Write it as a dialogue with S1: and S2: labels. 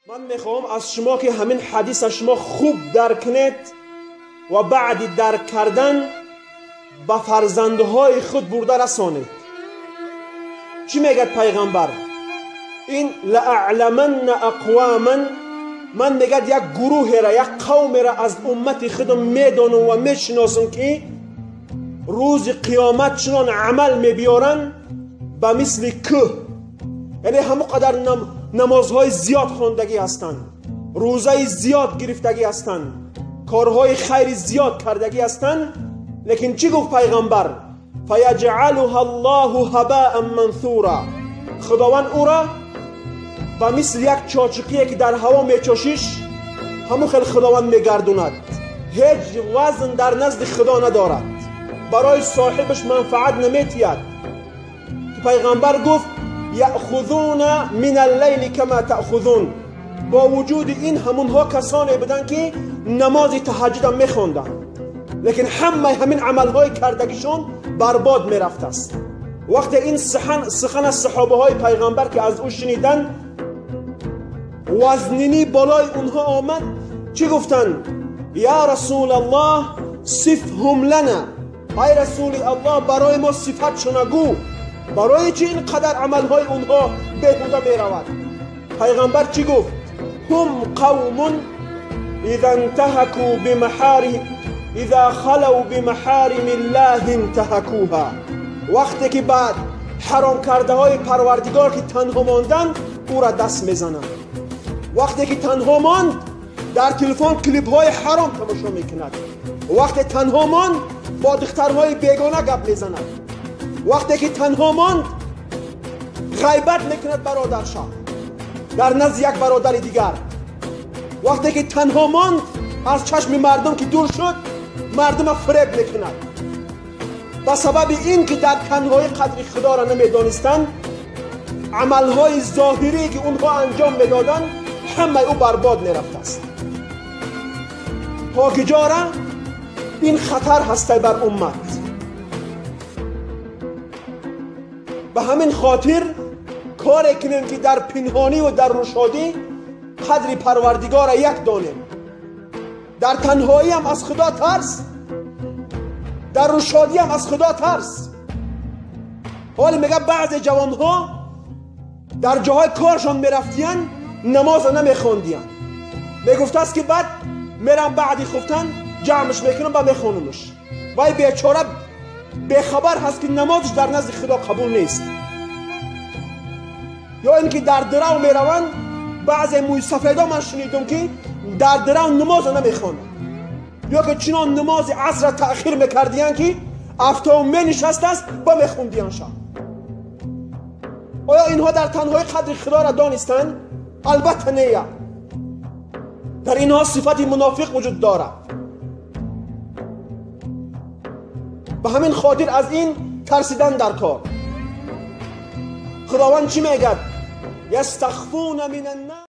S1: Ман мехоҳам аз шумо ки ҳамин ҳадиса шумо хуб дарк кунед ва баъди дарк кардан ба фарзандҳои худ бурда расонед. Чӣ мегӯяд пайғамбар? Ин лааъламанна ақвоман, ман мегӯяд як гурӯҳеро, як қавмеро аз уммати худам медонам ва мешиносам ки рӯзи қиёмат чунон амал мебиёранд ба мисли кӯҳ, яъне ҳамон қадар намозҳои зиёд хондагӣ ҳастанд, рӯзаи зиёд гирифтагӣ ҳастанд, корҳои хайри зиёд кардагӣ ҳастанд. Лекин чӣ гуфт пайғамбар? Фаяҷъалуҳа аллоҳу ҳабаан мансура, худованд ӯро ба мисли як чочиқие ки дар ҳаво мечошиш, ҳамон хел худованд мегардонад. Ҳеҷ вазн дар назди худо надорад, барои соҳибаш манфаат наметиҳад. Ки пайғамбар гуфт яъхузуна мин аллайли кама таъхузун. Бо вуҷуди ин ҳамонҳо касоне буданд ки намози таҳаҷҷудам мехонданд, лекин ҳамаи ҳамин амалҳои кардагишон барбод мерафтааст. Вақте ин сухан аз саҳобаҳои пайғамбар ки аз ӯ шуниданд, вазнинӣ болои онҳо омад. Чӣ гуфтанд? Я расулаллоҳ сифҳум лана, ай расули аллоҳ барои мо сифатшона гӯ, барои чӣ ин қадар амалҳои онҳо беҳуда меравад? Пайғамбар чӣ гуфт? Ҳум қавмун иза интаҳаку бимаҳарим иза халав бимаҳарими ллоҳи интаҳакуҳа. Вақте ки баъд ҳаром кардаҳои парвардигор ки танҳо монданд, ӯра даст мезананд. Вақте ки танҳо монд, дар телефон клипҳои ҳаром тамошо мекунад. Вақте танҳо монд, бо духтарҳои бегона гап мезанад. Вақте ки танҳо монд, ғайбат мекунад бародарша дар назди як бародари дигар. Вақте ки танҳо монд, аз чашми мардум ки дур шуд, мардума фиреб мекунад. Ба сабаби ин ки дар танҳоӣ қадри худоро намедонистанд, амалҳои зоҳирие ки онҳо анҷом медоданд, ҳамаи ӯ барбод мерафтааст. То ки ҷора ин хатар ҳастай бар уммат. Ба ҳамин хотир коре кунем ки дар пинҳонӣ ва дар рӯшодӣ қадри парвардигора як донем. Дар танҳоиам аз худо тарс, дар рӯшодиам аз худо тарс. ҳоле мега баъзе ҷавонҳо дар ҷоҳои коршон мерафтиянд, намоза намехондиянд. Мегуфтааст ки баъд мерам баъди хуфтан ҷамъш мекунам ба мехонумш. Вай бечора бехабар ҳаст ки намозш дар назди худо қабул нест. Ё ин ки дар дирав мераванд, баъзе мӯйсафедо ман шунидум ки дар дирав намоза намехонанд, ё ки чунон намози асра таъхир мекардиянд ки афтоб менишастааст ба мехондиянд шаб. Оё инҳо дар танҳои қадри худоро донистанд? Албатта не. Дар инҳо сифати мунофиқ вуҷуд дорад. Ба ҳамин хотир аз ин тарсидан дар кор. Худованд чӣ мегӯяд? Ястахфуна мин аннас.